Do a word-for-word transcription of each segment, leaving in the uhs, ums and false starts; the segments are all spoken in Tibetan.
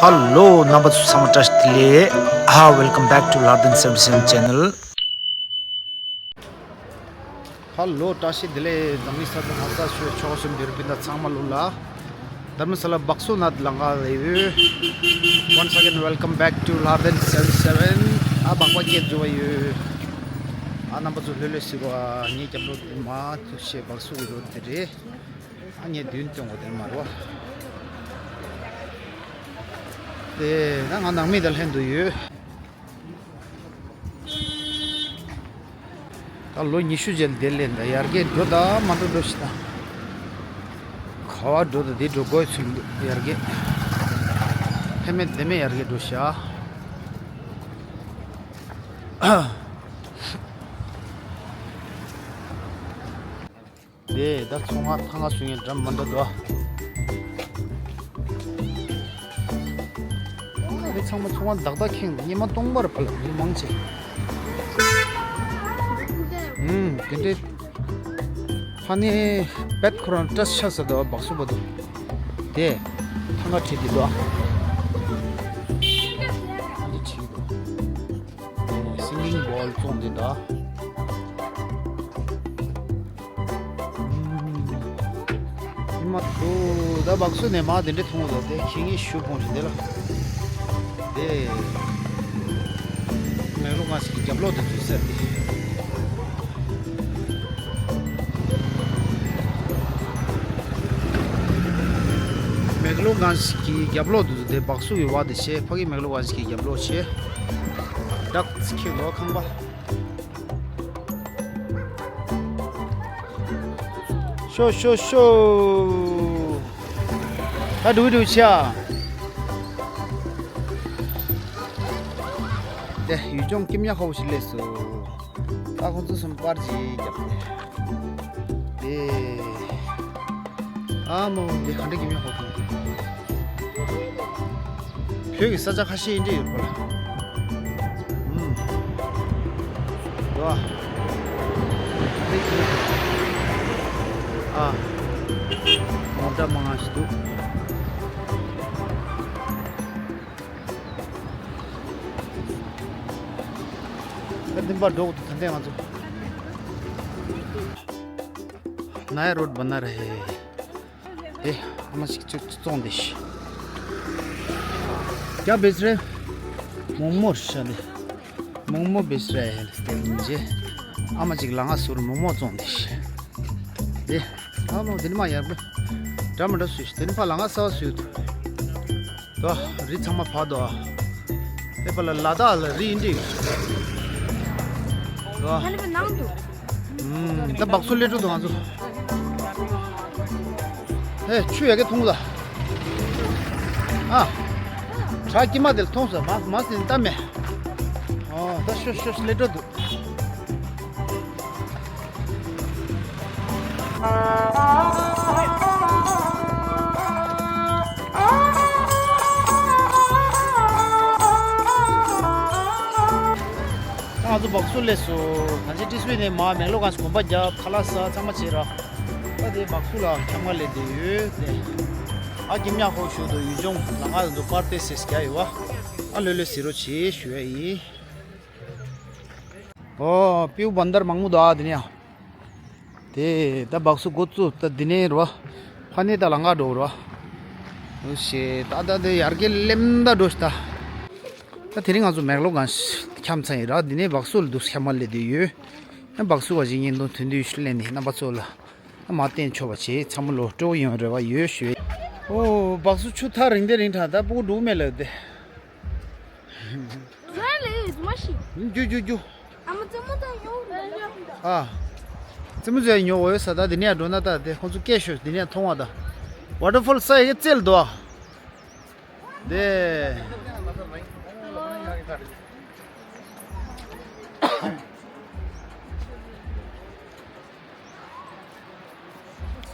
ཧ་ལོ། རྣམ་པ་ཚོ་ཚང་མ་བཀྲ་ཤིས་བདེ་ལེགས། ཨ། Welcome back to Lathan seventy seven channel. ཧ་ལོ། བཀྲ་ཤིས་བདེ་ལེགས། འཛམ་གླིང་ས་ཐོག་ཧ་ས་ཆོས་ཕྱོགས་གསུམ་འབྱོར་པའི་ད་ཚང་མ་ལོ་ལ། དྷརྨ་ས་ལ་སྦག་སུ་ནང་ལ་ང་ལ་ཡོད། Once again, welcome back to Lathan seventy seven. ཨ། སྦག་སྦག་སྐད་འཛུལ་བ་ཡོད། ཨ། རྣམ་པ་ཚོ་ལྷོད་ལྷོད་ཟེར་བ། ངའི་རྒྱབ་ལོགས་དེ་མ་ཐུག་ཤེས་སྦག་སུ་གི་རོ་དེ་རེད། ཨ། ངས་མདུན་སྟོན་གོ་དེར་མ་རོ། དེ་ན་ང་ནང་མི་དང་ལྷན་དུ་ཡོད། ད་ལོ་ཉི་ཤུ་རྗེས་དེ་ལས་ད་ཡར་རྒྱས་འགྲོ་ད་མ་འགྲོ་འགྲོ་ཞིག་ད། ག་བ་འགྲོ་ད་དེ་འགྲོ་དགོས་ཚུལ་འདུག་ཡར་རྒྱས། ཧེ་མེད་དེ་མེད་ཡར་རྒྱས་འགྲོ་ཤག་དེ་ད་ཚོང་ཁང་ཐང་ང་སུ་ཡིན་འགྲམ་མ་འདྲ་འདུག་ཨ། རི་ཚང་མ་ཚོང་ཁང་བདག་བདག་ཁེངས་འདུག་ཉི་མ་སྟོང་པར་ཕ་ལ་མི་མང་ཆེ། ཨུམ། དེ་འདྲའི་ཕ་ནི་བེད་ཁོ་རང་བཀྲ་ཤ་ཟ་འདུག་སྦག་སུ་བ་འདུག་དེ་ཐང་ང་ཁྲིད་དེ་འདུག་ཨ། ཨ་ནི་ཁྲིད་འདུག་སིང་གིང་བོལ་བཙོང་དེ་འདྲ། ཨུམ། ཉི་མ་དུ་ད་སྦག་སུ་ནས་མ་དེ་འདྲ་མཐོང་འདུག་དེ་ཁྱེད་ངའི་ཞུ་ཕོང་ཞིག་འདི་ལ། དེ་མེག་ལོ་གྷན་ཇི་གི་རྒྱབ་ལོགས་དུ་འཛུལ་ས་དེ། མེག་ལོ་གྷན་ཇི་གི་རྒྱབ་ལོགས་དུ་འཛུལ་དེ་སྦག་སུ་གི་བ་དེ་བྱས། ཕ་གི་མེག་ལོ་གྷན་ཇི་གི་རྒྱབ་ལོགས་བྱས། བྲག་ཁྱེད་ལོ་ཁང་པ། ཤོ་ཤོ་ཤོ། ད་འགྲོ་གི་འགྲོ་གི་ཆ། དེ་ཡུལ་ལྗོངས་སྐྱིད་ཉག་ཁ་པོ་ཞིག་སླེབས་སོང་། ད་ཁོང་ཚོ་གསུམ་པར་གྱིས་བརྒྱབ་སྟེ། དེ། ཨ་མོ། འདི་ག་འདྲ་གི་མི་ཧོ་ཐོང་། བོད་ཀྱི་ས་ཆ་ཁ་ཤས་འདི་ཡོད་པ་ལ། ཨུམ། དོ། ཨ། མོ་ཏྲ་མང་ང་ཞིག་འདུག་ད་འདི་པར་འགྲོ་དགོས་འདུག་ད་ལྟ་ང་ཚོ། नया रोड बना रहे हैं। ཨེ། ཨ་མ་ཞིག་ཅིག་བཙོང་དེ་ཤི། क्या बेच रहे हैं? मोमो ཤ་ནི། मोमो बेच रहे हैं ལྟས་མི་རྗེ། ཨ་མ་ཅིག་ལ་ང་ཟུར་མོག་མོག་བཙོང་དེ་ཤི། ཨེ། ཨ་མོ་དེ་ནི་མ་ཡར་པོ། འདྲ་མི་འདྲ་སུ་ཤི་དེ་ནི་ཕ་ལ་ང་ས་བ་སུ་ཡོད། དོ། རི་ཚང་མ་ཕར་དོ། ཨེ་པ་ལ་ལ་དྭགས་ལ་རི་འདི། དོ། ཨ་ནི་པ་ནང་དུ། ཨུམ། ད་སྦག་སུ་སླེབས་འགྲོ་འདུག་ང་ཚོ། ཧེ། ཆུ་ཡ་གི་མཐོང་ལ། ཨ། བྲག་དཀྱིལ་མ་དེ་ལ་མཐོང་སོང་། མ་མ་ཟིན་ད་མེད། ཨོ། ད་ཤོ་ཤོ་སླེབས་འགྲོ་འདུག་ང་ཚོ་སྦག་སུ་སླེབས་སོང་། ད་ཅི་ཏི་སུའི་ནས་མ་མེག་ལོ་གྷན་ཇི་གོམ་པ་བརྒྱབ། ཁ་ལག་ཟ། ཚང་མ་བྱས་ར། ད་དེ་སྦག་སུ་ལ་འཁྱམ་ག་སླེབས་བསྡད་ཡོད་དེ། ཨ་སྐྱིད་ཉག་ཁོག་ཞུ་དོ། ཡུལ་ལྗོངས་ལ་ང་ཚོ་པར་ཏེ་སེ་སྐྱ་ཡོད་བ། ཨ་ལོས་ལོས་ཟེར་རོགས་བྱེད་ཞུ་ཡ་ཡིན། ཨོ། སྤྲེའུ་བན་དར་མང་པོ་འདུག་ཨ་དེ་ནས་ཡང་། དེ་ད་སྦག་སུ་འགོ་བཙུགས་ད་འདི་ནས་རེད་བ། ཕ་ནས་ད་ལ་ང་འགྲོ་རེད་བ། ཨོ་ཤེ། ད་ད་དེ་ཡར་རྒྱས་སླེབས་ད་འགྲོ་ཤི་ད། ད་དེ་རིང་ང་ཚོ་མེག་ལོ་གྷན་ཇི་འཁྱམ་ཚར་ཡིན་ར། འདི་ནས་སྦག་སུ་ལ་འདུག་འཁྱམ་མ་སླེབས་བསྡད་ཡོད། ཡང་སྦག་སུ་བ་ཞིག་བརྙན་ཐུང་ཐུང་ཐུང་ཞིག་ལེན་ནས་རྣམ་པ་ཚོ་ལ་མ་བསྟན་ཆོག་པ་བྱེད། ཚང་མ་ལོ་སྤྲོ་ཡོང་རེ་བ་ཡོད་ཞུ། ཨོ། སྦག་སུ་ཆུ་ཐག་རིང་དེ་རིང་ཐག་ད་སྤུ་གུ་འགྲོ་མེད་ལ་དེ། རྒྱུ་རྒྱུ་རྒྱུ། ཨ། རྩེད་མོ་རྩེ་ཡ་ཉོ་འོ་ཡོད་ས། ད་འདི་ནས་འགྲོ་ན་ད་དེ་ཁོང་ཚོ་སྐད་ཤོད། འདི་ནས་མཐོང་བ་ད། ཝ་ཊར་ཕོལ་ས་ཡི་རྩེ་ལ་འདུག་ཨ། དེ།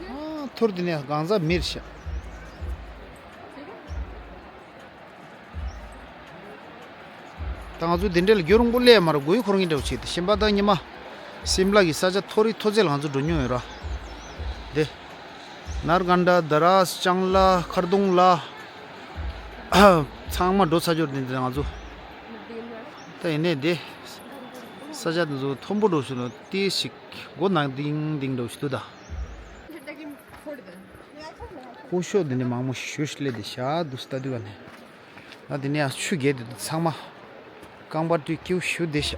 ཨ། ཐོར་འདི་ནས་གང་ཟག་མེར་ཤ། ད་ང་ཚོ་འདི་འདྲ་ལ་རྒྱུན་རིང་པོ་སླེབས་མ་རེད། དགོས་ཁོ་རང་གི་འདྲ་བོ་བྱེད་དེ། གཞན་པ་ད་ཉི་མ་སིམ་ལ་གི་ས་ཆ་མཐོ་རིས་མཐོ་ཚད་ལ་ང་ཚོ་འགྲོ་མྱོང་ཡོད་ར། དེ། ནར་ཀན་ཌ། དྷ་ར་སི་ཅང་ལ། ཁར་དུང་ལ། ཚང་མ་འགྲོ་ཚར་ཡོད་དེ་འདི་ང་ཚོ། ད་ཡིན་ནའི་འདི། ས་ཆ་འདི་ཚོ་མཐོན་པོ་འགྲོ་ཞུ་ན་ཏི་ཞིག་སྒོ་ནང་ལྡིང་ལྡིང་འགྲོ་ཞུ་དུ་ད། ཀུ་ཤོ་འདི་ནས་མང་མོ་ཞུ་ཞིག་ལས་དེ་ཤ་དུ་སྟ་དུ་ག་ནས། ང་འདི་ནས་ཡང་ཆུ་རྒྱས་དུ་ཚང་མ། རྐང་པ་དུས་ཀྱིའུ་ཞུ་བདེ་ཤག་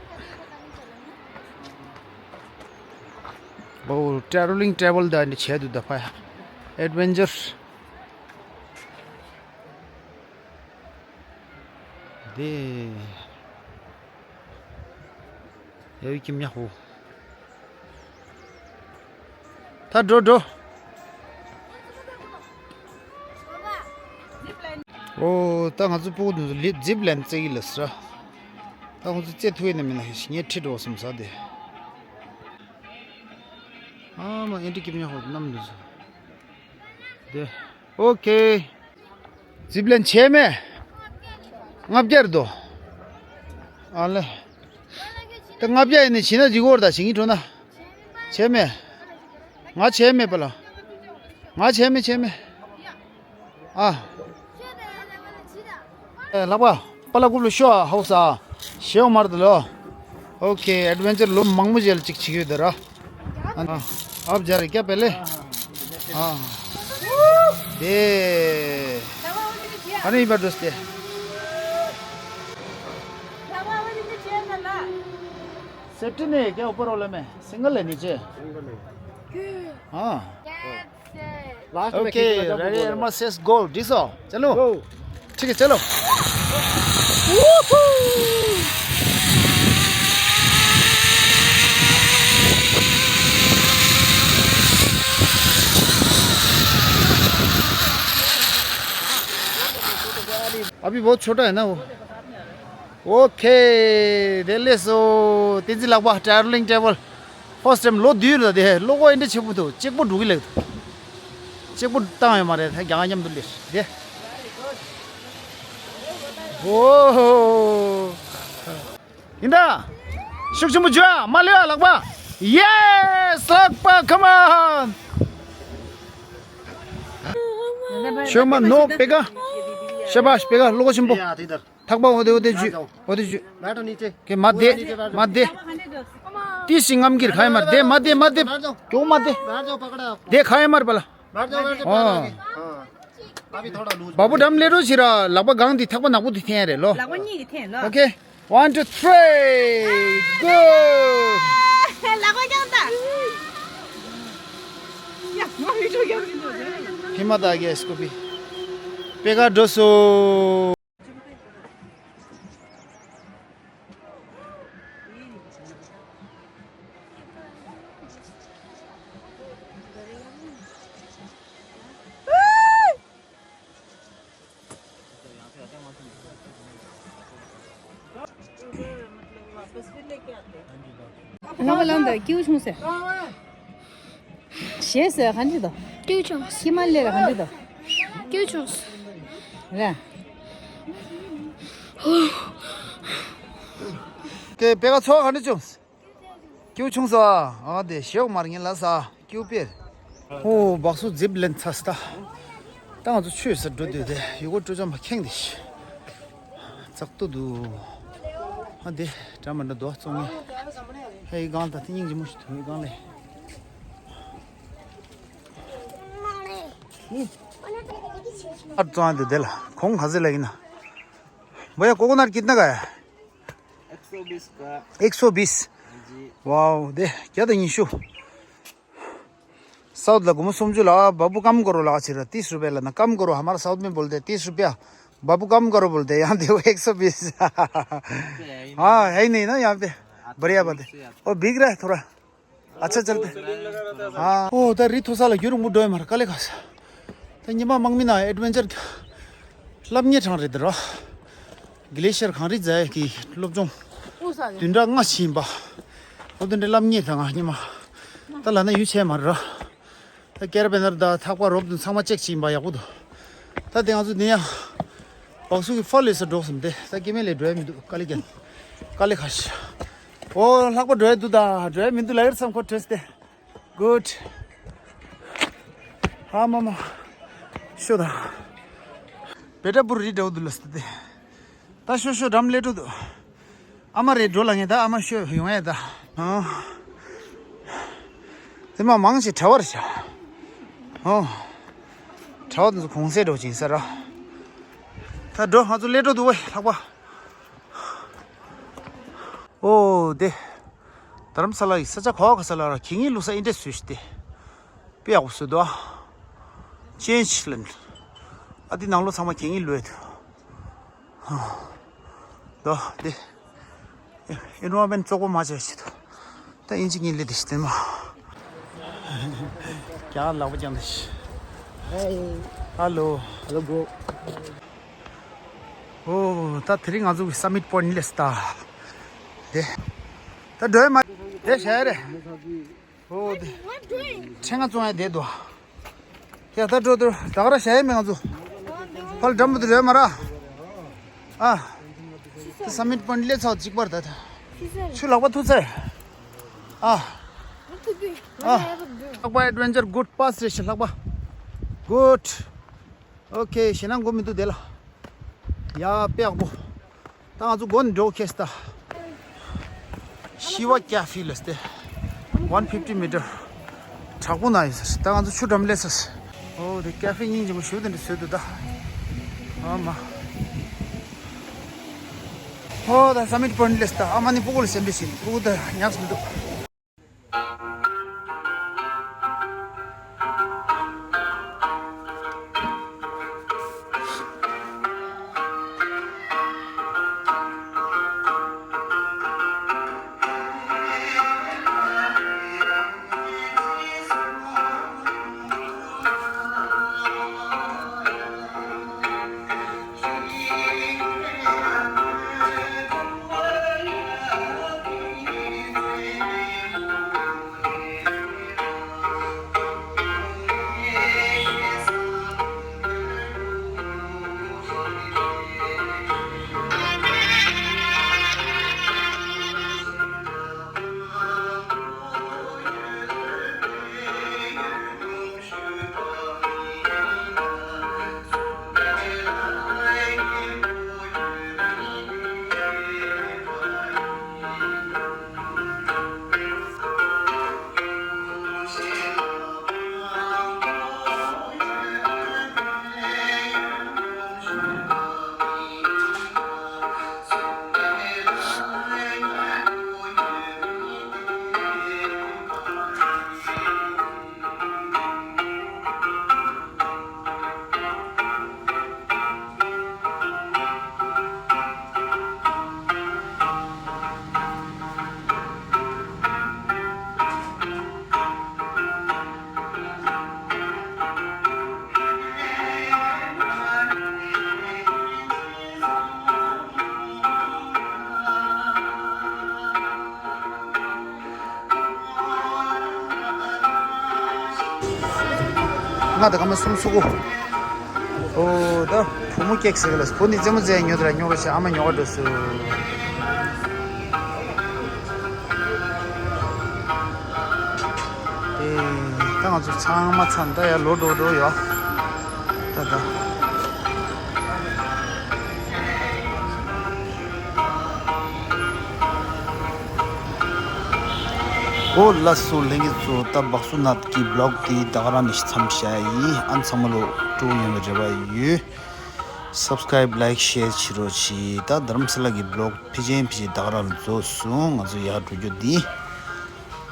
ཨོ་ཊེ་རོ་ལིང་ཊེ་བལ་ད་འདི་བྱས་དུ་ད་ཕ་ཡ། ཨེཌ་ཝེན་ཅར། དེ། ཡ་བི་ཀྱི་མྱ་ཧོ། ད་འགྲོ་འགྲོ། ཨོ་ད་ང་ཚོ་སྤུ་གུ་དེ་ཚོ་ལིབ་ཛིབ་ལན་རྩེ་གི་ལ་སྲ། ད་ང་ཚོ་རྩེ་ཐུབ་ཡས་ནི་མིན་ན་ངས་ཁྲིད་འགྲོ་སོང་ཟ་དེ། ཨ་མ་ཨེན་ཏི་ཀི་མྱ་ཧོ་གནམ་འདུག་ཟ། དེ། ཨོ་ཁེ། ཛིབ་ལན་བྱས་མེད། ལྔ་བརྒྱ་རེད་དོ། ཨ་ལེ། ད་ལྔ་བརྒྱ་ཡིན་ནི་བྱིན་ན་འཇིག་གོ་ར་ད་བྱིན་གྱི་འགྲོ་ན། བྱས་མེད། ང་བྱས་མེད་པ་ལ། ང་བྱས་མེད་བྱས་མེད། ཨ། ཨེ་ལག་པ། པ་ལ་ཀུབ་ལ་ཤོ་ཧའོ་ས། ཤེའོ་མར་དུ་ལོ། ཨོ་ཁེ། ཨེཌ་ཝེན་ཅར་ལོ་མང་མོ་བྱས་ལ་ཅིག་བྱེད་ཀྱི་ཡོད་དེ་ར། ཨ། ཨབ་ཇ་རེ་ཀྱ་པེ་ལེ། ཨ། དེ། ཨ་ནི་ཡིན་པ་འགྲོ་སྟེ། སེབ་ཏི་ནས་ཀྱ་ཨོ་པར་ཨོ་ལ་མེ། སིང་གལ་ལེ་ནི་ཅེ། ཨ། लास्ट में ओके, खींचना, जब रेडी, बोलेगा। एरमा सेस, गो, डिसो, चलो। गो। ठीक है, चलो। अभी बहुत छोटा है ना वो। ओके, रेले सो, तेजी लगवा, ट्रैवलिंग टेबल। ཧོ་སི་ཊེལ་ལོ་དུས་ལ་དེ་ལོ་གོ་ཨེ་འདྲ་ཆེ་པོ་འདུག་གཅིག་པོ་འགྲོ་གི་ལེགས་འདུག་གཅིག་པོ་བཏང་ཡོད་མ་རེད། ད་རྒྱ་གར་མཉམ་དུ་ལེགས་དེ། ཨོ་ཧོ། ཡིན་ད། ཤུགས་ཆེན་པོ་བྱོས་ཨ། མ་ལུས་ཨ་ལག་པ། ཡེ་སི་ལག་པ་ཁ་མ། ཤོ་མ་ནོ་པེ་ཀ་ཤ་བཱཤ་པེ་ཀ་ལོ་གོ་ཆེན་པོ། ཐག་པ་འོ་དེ་འོ་དེ་ཇུ། འོ་དེ་ཇུ། बैठो नीचे। के मत दे, मत दे। ཏི་སི་ངམ་གིར་ཁ་ཡ་མར་དེ་མ་དེ་མ་དེ། बैठ जाओ, पकड़ो आप। क्यों मत दे? बैठ जाओ, पकड़ो आप। དེ་ཁ་ཡ་མར་པ་ལ། बैठ जाओ, बैठ जाओ, ཨོ། पकड़ो आगे। हाँ। अभी थोड़ा लूज। बाबू डम ले रो सिरा, लगभग गांग दी थक पर नाकू दी थे रे लो। लगभग नहीं थे लो। Okay. One two three. Go. लगभग जाता। या, मैं वीडियो क्या वीडियो। हिम्मत आ गया इसको भी। पेगा डोसो। ལམ་ལམ་དུ་སྐྱིད་བྱུང་ཟེར། ཞེས་ཟེར་ག་འདྲི་དོ། སྐྱིད་བྱུང་། ཁྱི་མ་ལེ་ར་ག་འདྲི་དོ། སྐྱིད་བྱུང་། ར། ཀེ་པེ་ཀ་ཚོ་ག་འདྲི་བྱུང་། སྐྱིད་བྱུང་ས། ཨ་དེ་ཞེའུ་མར་ངན་ལ་ས་སྐྱིད་པེར། ཧོ་སྦག་སུ་ཛིབ་ལན་ཚ་སྟ། ད་ང་ཚོ་ཆོས་ཟེར་འགྲོ་དུས་དེ་ཡུ་གོ་སྤྲོ་ཅམ་པ་ཁེངས་དེ་ཤི། ཙག་ཏུ་དུ། ཨ་དེ་དྲ་མ་འདྲ་རྡོ་བཙོང་ངེ། ཧེ་གང་ད་དེ་སྙིང་རྗེ་མོ་ཞིག་ཐུང་ངེ་གང་ལེ། ཨ་བཙོང་དེ་དེ་ལ་ཁོང་ག་ཚེ་ལ་ཡིན་ན། भैया कोकोनट कितना का है? एक सौ बीस का। एक सौ बीस। जी। वाओ, दे, क्या तो नीशु। साउथ ला घुमो समझो ला, बाबू काम करो ला, चिरा तीस रुपए ला ना, काम करो, हमारा साउथ में बोलते हैं तीस रुपया, बाबू काम करो बोलते हैं, यहाँ देखो एक सौ बीस। हाँ, है ही नहीं ना यहाँ पे। बढ़िया बात है। और बिक रहा है थोड़ा। अच्छा चलते हैं। हाँ। ओ, ད་རི་མཐོ་ས་ལ་ཡུན་རིང་པོ་འགྲོ་ཡ་མ་རེད། དཀའ་ལས་ཁག་ས། ད་ཉི་མ་མང་མི་ན་ཨེཌ་ཝེན་ཅར་སླེབས་ཉེ་གྲང་རེད་དེ་ར། གི་ལེ་ཤར་གངས་རི་རྫ་ཡས་ཀྱི་སློབ་སྦྱོང་བདུན་ཕྲག་ལྔ་ཕྱིན་པ། ཨོ་དེ་འདྲ་སླེབས་ཉེ་ད་ང་ཉི་མ། ད་ལ་ན་ཡུན་ཆད་མ་རེད་ར། ད་ཀེར་བེ་ནར་ད་ཐག་པ་རོབ་དུ་ཚང་མ་ཅེག་བྱིན་པ་ཡག་པོ་འདུག་ད་དེ་ང་ཚོ་ནི་ཡང་བག་སུ་གི་ཧྥ་ལེ་སར་འགྲོ་བསམ་སྟེ་ད་སྐྱེ་དམན་ལས་འགྲོ་ཡ་མི་འདུག་དཀའ་ལས་ཀྱང་དཀའ་ལས་ཁ་ཤ། ཨོ་ལྷག་པ་འགྲོ་ཡ་འདུག་ད་འགྲོ་ཡ་མི་འདུག་ལ་ཡར་བསམ་ཁོ་བྲོས་ཏེ། Good. ཧ་མ་མ། ཤོ་ད། བེ་ཏྲ་པུར་རི་འདྲ་བོ་འདུག་ལ་སྟེ། ད་ཤོ་ཤོ་འགྲམ་སླེབས་འགྲོ་འདུག་ཨ་མ་རེད་འགྲོ་ལ་ངས་ད་ཨ་མ་ཤོ་ཡོང་ཡ་ད། ཨ། དེ་མ་མང་ཞིག་གྲྭ་བར་བྱ། ཨོ། གྲྭ་བ་དེ་ཚོ་གུང་སེང་འགྲོ་ཅིང་ས་ར། ད་འགྲོ་ང་ཚོ་སླེབས་འགྲོ་འདུག་བས་ལྷག་པ། ཨོ་དེ། རྡ་རམ་ས་ལ་ཡི་ས་ཆ་གོ་ག་ས་ལ་ར་གད་སྙིགས་བླུགས་ས་ཨིན་འདྲས་བཟོས་ཤིག་སྟེ། དཔེ་ཡག་པོ་བཟོས་འདུག་ཨ། ཅེན་ཇི་ལེན། ཨ་འདི་ནང་ལོགས་ཚང་མ་གད་སྙིགས་བླུགས་ཡོད་འདུག་ཨ། འདུག་འདི། ཨེན་ཝའི་རོན་མེན་ཊི་བཙོག་པོ་མ་བྱས་ཤིག་འདུག་ད་ཨིན་ཇི་གཉིས་ལས་དེ་ཤི་དེ་མ། ཀྱང་ལག་པ་ཀྱང་དེ་ཤི། ཧེ། ཧ་ལོ། Hello, bro. ཨོ། ད་དེ་རིང་ང་ཚོ་གི་སམ་མིཊ་པོ་ཡིན་ཊི་སླེབས་ད། དེ། ད་འགྲོ་ཡ་མ། དེ་བྱ་ཡ་རེད། ཨོ་དེ། ཕྲེང་ང་བཙོང་ཡ་དེ་འདུག་ཡ་ད་འགྲོ་འགྲོ་ད་ག་ར་བྱ་ཡ་མེད་ང་ཚོ། ཕར་འགྲམ་པོ་དེ་འགྲོ་ཡ་མ་ར། ཨ། དེ་སམ་མིཊ་པོ་ཡིན་ཊི་སླེབས་ཚར་གཅིག་པར་ད་ད། ཆུ་ལག་པ་ཐུག་ཚར། ཨ། ཨ། ལྷག་པ་ཨེ་ཌི་ཝེན་ཅར་གུཌ་པཱ་སི་རེད་ཤག་ལྷག་པ། གུཌ། ཨོ་ཁེ་ཞེད་སྣང་དགོས་མི་འདུག་དེ་ལ། ཡ་དཔེ་ཡག་པོ། ད་ང་ཚོ་མགོ་ནས་འགྲོ་ཁེས་ད། ཤི་ཝ་ཀ་ཧྥེ་ལ་སྟེ། ཝན་ཕིབ་ཊི་མི་ཊར། དྲག་པོ་ན་ཡོད་ཟེར། ད་ང་ཚོ་ཆུ་འགྲམ་སླེབས་ཟེར། ཨོ་དེ་ཀ་ཧྥེ་སྙིང་རྗེ་མོ་ཞེ་པོ་དེ་འདྲ་བཟོས་འདུག་ད། ཨ་མ། ཨོ་ད་སམ་མིཊ་པོ་ཡིན་ཊི་སླེབས་ད། ཨ་མ་ནི་སྤུ་གུ་ལ་སེམས་པའི་བཞིན་སྤུ་གུ་ད་ཉག་མི་འདུག་ང་ད་ག་མ་སུམ་སུ་གོ། ཨོ་ད་བུ་མོ་ཀེག་ཟེར་གི་ལ་བུ་ནི་རྩེད་མོ་རྩེ་ཉོ་དེ་ར་ཉོ་ར་ཤ་ཨ་མ་ཉོ་ག་འགྲོ་སུ། ཨེ་ད་ང་ཚོ་ཚང་མ་ཚང་ད་ཡ་ལོ་འགྲོ་འགྲོ་ཡོད། ད་ད། ཨོ་ལགས་སོ་ལྷན་རྒྱས་ཚོ། ད་སྦག་སུ་ནད་ཀྱི་བི་ལོག་དེ་ད་ག་རང་ནས་མཚམས་བཞག་ཡིན། ཨ་ཚང་མ་ལོ་སྤྲོ་ཡོང་བའི་རེ་བ་ཡོད། སབ་སི་ཀ་རའིབ་ལའིཀ་ཤེར་བྱེད་རོགས་གྱིས། ད་རྡ་རམ་ས་ལ་གི་བི་ལོག་ཕལ་ཆེར་ཕལ་ཆེར་ད་ག་རང་ལ་རྫོགས་སོང་། ང་ཚོ་ཡར་འགྲོ་རྒྱུ་འདི།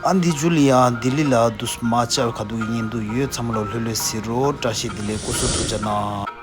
ཨ་འདི་ཇུ་ལི་ཡ་ལྡི་ལི་ལ་དུས་མ་བཅར་ཁ་ཐུག་གི་ཉིན་དུ་ཡོད། ཚང་མ་ལོ་ལྷོད་ལྷོད་ཟེར་རོ། བཀྲ་ཤིས་བདེ་ལེགས། སྐུ་གཟུགས་ཐུགས་ཅག་གནང་།